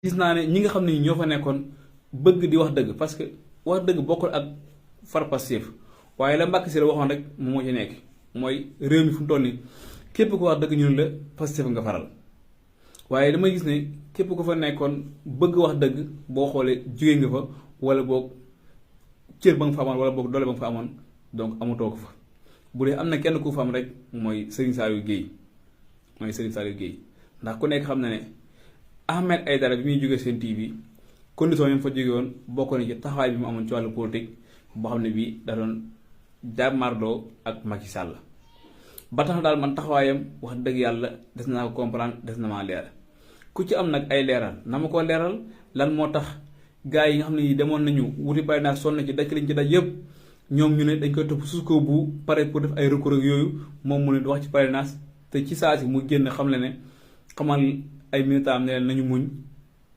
gis naa ne ñi nga xam ne ñoo fa nekkoon bëgg di wax dëgg parce que wax dëgg bokkul ak far Pastef waaye la Mbàkke si la waxoon rek moom moo ci nekk mooy réew mi fu mu toll nii képp ku wax dëgg ñu ne la Pastef nga faral waaye dama gis ne képp ku fa nekkoon bëgg wax dëgg boo xoolee jóge nga fa wala boog cër ba nga fa amoon wala boog doole ba nga fa amoon donc amatoo ko fa bu dee am na kenn ku fa am rek mooy Serigne Saliou Guèye ndax ku nekk xam na ne Ahmed Aïdara bi muy jógee seen TV condition yi mu fa jóge woon bokk na ci taxawaay bi mu amoon ci wàllu politique boo xam ne bii da doon jàmmarloo ak Macky Sall ba tax daal man taxawaayam wax dëgg yàlla des naa ko comprendre des na maa leer ku ci am nag ay leeral na ma ko leeral lan moo tax gars yi nga xam ne demoon nañu wuti parrainage sonn na ci daj liñ ci daj yëpp ñoom ñu ne dañ koy topp jusqu'au bout pare pour def ay recours ak yooyu moom mu ne wax ci parrainage te ci saa si mu génn xam le ne xamal ay militants am ne leen nañu muñ